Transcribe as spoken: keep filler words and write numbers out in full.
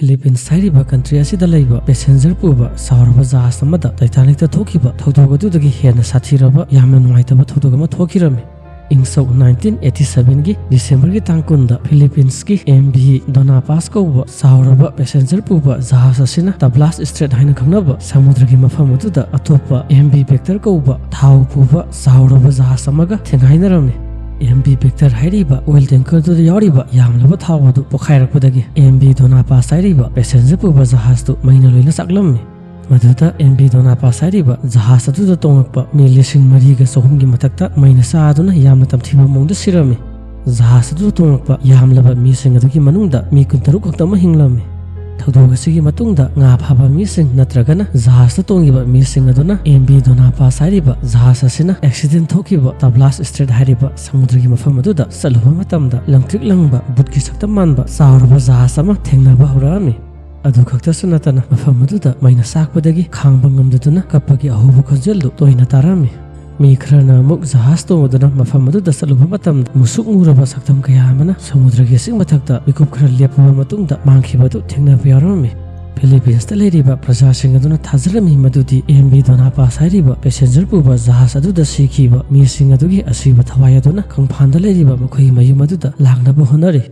Philippines ꯍꯥꯏꯔꯤꯕ country ꯑꯁꯤꯗ ꯂꯩꯕ ꯄꯦꯁꯦꯟꯖꯔ ꯄꯨꯕ ꯆꯥꯎꯔꯕ ꯖꯍꯥꯖ ꯑꯃꯗ ꯇꯥꯏꯇꯥꯅꯤꯛꯇ ꯊꯣꯛꯈꯤꯕ ꯊꯧꯗꯣꯛ ꯑꯗꯨꯗꯒꯤ ꯍꯦꯟꯅ ꯁꯥꯊꯤꯔꯕ ꯌꯥꯝꯅ ꯅꯨꯡꯉꯥꯏꯇꯕ ꯊꯧꯗꯣꯛ ꯑꯃ ꯊꯣꯛꯈꯤꯔꯝꯃꯤ꯫ ꯏꯪ ꯁꯣꯛ ꯅꯥꯏꯟꯇꯤꯟ ꯑꯩꯠꯇꯤ ꯁꯚꯦꯟꯒꯤ ꯗꯤꯁꯦꯝꯕꯔꯒꯤ ꯇꯥꯡ ꯀꯨꯟꯗ ꯐꯤꯂꯤꯄꯤꯟꯁꯀꯤ ꯑꯦꯝ ꯚꯤ ꯗꯣꯅꯥ ꯄꯥꯁ ꯀꯧꯕ ꯆꯥꯎꯔꯕ ꯄꯦꯁꯦꯟꯖꯔ ꯄꯨꯕ ꯖꯍꯥꯖ ꯑꯁꯤꯅ ꯇꯕ꯭ꯂꯥꯁ ꯁ꯭ꯇ꯭ꯔꯦꯠ ꯍꯥꯏꯅ ꯈꯪꯅꯕ ꯁꯃꯨꯗ꯭ꯔꯒꯤ ꯃꯐꯝ ꯑꯗꯨꯗ ꯑꯇꯣꯞꯄ ꯑꯦꯝ ꯚꯤ ꯕꯦꯛꯇꯔ ꯀꯧꯕ ꯊꯥꯎ ꯄꯨꯕ ꯆꯥꯎꯔꯕ ꯖꯍꯥꯖ ꯑꯃꯒ ꯊꯦꯡꯒꯥꯏꯅꯔꯝꯃꯤ꯫ ꯑꯦꯝ ꯚꯤ ꯕꯦꯛꯇꯔ ꯍꯥꯏꯔꯤꯕ ꯑꯣꯏꯜ ꯇꯦꯡꯀꯔꯗꯨꯗ ꯌꯥꯎꯔꯤꯕ ꯌꯥꯝꯂꯕ ꯊꯥꯎ ꯑꯗꯨ ꯄꯣꯈꯥꯏꯔꯛꯄꯗꯒꯤ ꯑꯦꯝ ꯚꯤ ꯗꯣꯅꯥ ꯄꯥꯁ ꯍꯥꯏꯔꯤꯕ ꯄꯦꯁꯦꯟꯖꯔ ꯄꯨꯕ ꯖꯍꯥꯖꯇꯨ ꯃꯩꯅ ꯂꯣꯏꯅ ꯆꯥꯛꯂꯝꯃꯤ꯫ ꯃꯗꯨꯗ ꯑꯦꯝ ꯚꯤ ꯗꯣꯅꯥ ꯄꯥꯁ ꯍꯥꯏꯔꯤꯕ ꯖꯍꯥꯖ ꯑꯗꯨꯗ ꯇꯣꯡꯂꯛꯄ ꯃꯤ ꯂꯤꯁꯤꯡ ꯃꯔꯤꯒ ꯆꯍꯨꯝꯒꯤ ꯃꯊꯛꯇ ꯃꯩꯅ ꯆꯥꯗꯨꯅ ꯌꯥꯝꯅ ꯇꯝꯊꯤꯕ ꯃꯑꯣꯡꯗ ꯁꯤꯔꯝꯃꯤ꯫ ꯖꯍꯥꯖ ꯑꯗꯨꯗ ꯇꯣꯡꯂꯛꯄ ꯌꯥꯝꯂꯕ ꯃꯤꯁꯤꯡ ꯑꯗꯨꯒꯤ ꯃꯅꯨꯡꯗ ꯃꯤ ꯀꯨꯟꯇꯔꯨꯛ ꯈꯛꯇꯃꯛ ꯍꯤꯡꯂꯝꯃꯤ꯫ ꯊꯧꯗꯣꯛ ꯑꯁꯤꯒꯤ ꯃꯇꯨꯡꯗ ꯉꯥ ꯐꯥꯕ ꯃꯤꯁꯤꯡ ꯅꯠꯇ꯭ꯔꯒꯅ ꯖꯍꯥꯖꯇ ꯇꯣꯡꯂꯤꯕ ꯃꯤꯁꯤꯡ ꯑꯗꯨꯅ ꯑꯦꯝ ꯚꯤ ꯗꯣꯅꯥ ꯄꯥꯁ ꯍꯥꯏꯔꯤꯕ ꯖꯍꯥꯖ ꯑꯁꯤꯅ ꯑꯦꯛꯁꯤꯗꯦꯟ ꯊꯣꯛꯈꯤꯕ ꯇꯕ꯭ꯂꯥꯁ ꯁ꯭ꯇ꯭ꯔꯦꯠ ꯍꯥꯏꯔꯤꯕ ꯁꯃꯨꯗ꯭ꯔꯒꯤ ꯃꯐꯝ ꯑꯗꯨꯗ ꯆꯠꯂꯨꯕ ꯃꯇꯝꯗ ꯂꯪꯇ꯭ꯔꯤꯛ ꯂꯪꯕ ꯕꯨꯠꯀꯤ ꯁꯛꯇꯝ ꯃꯥꯟꯕ ꯆꯥꯎꯔꯕ ꯖꯍꯥꯖ ꯑꯃ ꯊꯦꯡꯅꯕ ꯍꯧꯔꯛꯑꯝꯃꯤ꯫ ꯑꯗꯨ ꯈꯛꯇꯁꯨ ꯅꯠꯇꯅ ꯃꯐꯝ ꯑꯗꯨꯗ ꯃꯩꯅ ꯆꯥꯛꯄꯗꯒꯤ ꯈꯥꯡꯕ ꯉꯝꯗꯗꯨꯅ ꯀꯞꯄꯒꯤ ꯑꯍꯧꯕ ꯈꯣꯟꯖꯦꯜꯗꯨ ꯇꯣꯏꯅ ꯇꯥꯔꯝꯃꯤ꯫ ꯃꯤ ꯈꯔꯅ ꯑꯃꯨꯛ ꯖꯍꯥꯖ ꯇꯣꯡꯗꯨꯅ ꯃꯐꯝ ꯑꯗꯨꯗ ꯆꯠꯂꯨꯕ ꯃꯇꯝꯗ ꯃꯨꯁꯨꯛ ꯃꯨꯔꯕ ꯁꯛꯇꯝ ꯀꯌꯥ ꯑꯃꯅ ꯁꯃꯨꯗ꯭ꯔꯒꯤ ꯏꯁꯤꯡ ꯃꯊꯛꯇ ꯃꯤꯀꯨꯞ ꯈꯔ ꯂꯦꯞꯄꯕ ꯃꯇꯨꯡꯗ ꯃꯥꯡꯈꯤꯕꯗꯨ ꯊꯦꯡꯅꯕ ꯌꯥꯎꯔꯝꯃꯤ꯫ ꯐꯤꯂꯤꯄꯤꯟꯁꯇ ꯂꯩꯔꯤꯕ ꯄ꯭ꯔꯖꯥꯁꯤꯡ ꯑꯗꯨꯅ ꯊꯥꯖꯔꯝꯃꯤ ꯃꯗꯨꯗꯤ ꯑꯦꯝ ꯚꯤ ꯗꯣꯅꯥ ꯄꯥꯁ ꯍꯥꯏꯔꯤꯕ ꯄꯦꯁꯦꯟꯖꯔ ꯄꯨꯕ ꯖꯍꯥꯖ ꯑꯗꯨꯗ ꯁꯤꯈꯤꯕ ꯃꯤꯁꯤꯡ ꯑꯗꯨꯒꯤ ꯑꯁꯤꯕ ꯊꯋꯥꯏ ꯑꯗꯨꯅ ꯀꯪꯐꯥꯟꯗ ꯂꯩꯔꯤꯕ ꯃꯈꯣꯏꯒꯤ ꯃꯌꯨꯝ ꯑꯗꯨꯗ ꯂꯥꯛꯅꯕ ꯍꯣꯠꯅꯔꯤ꯫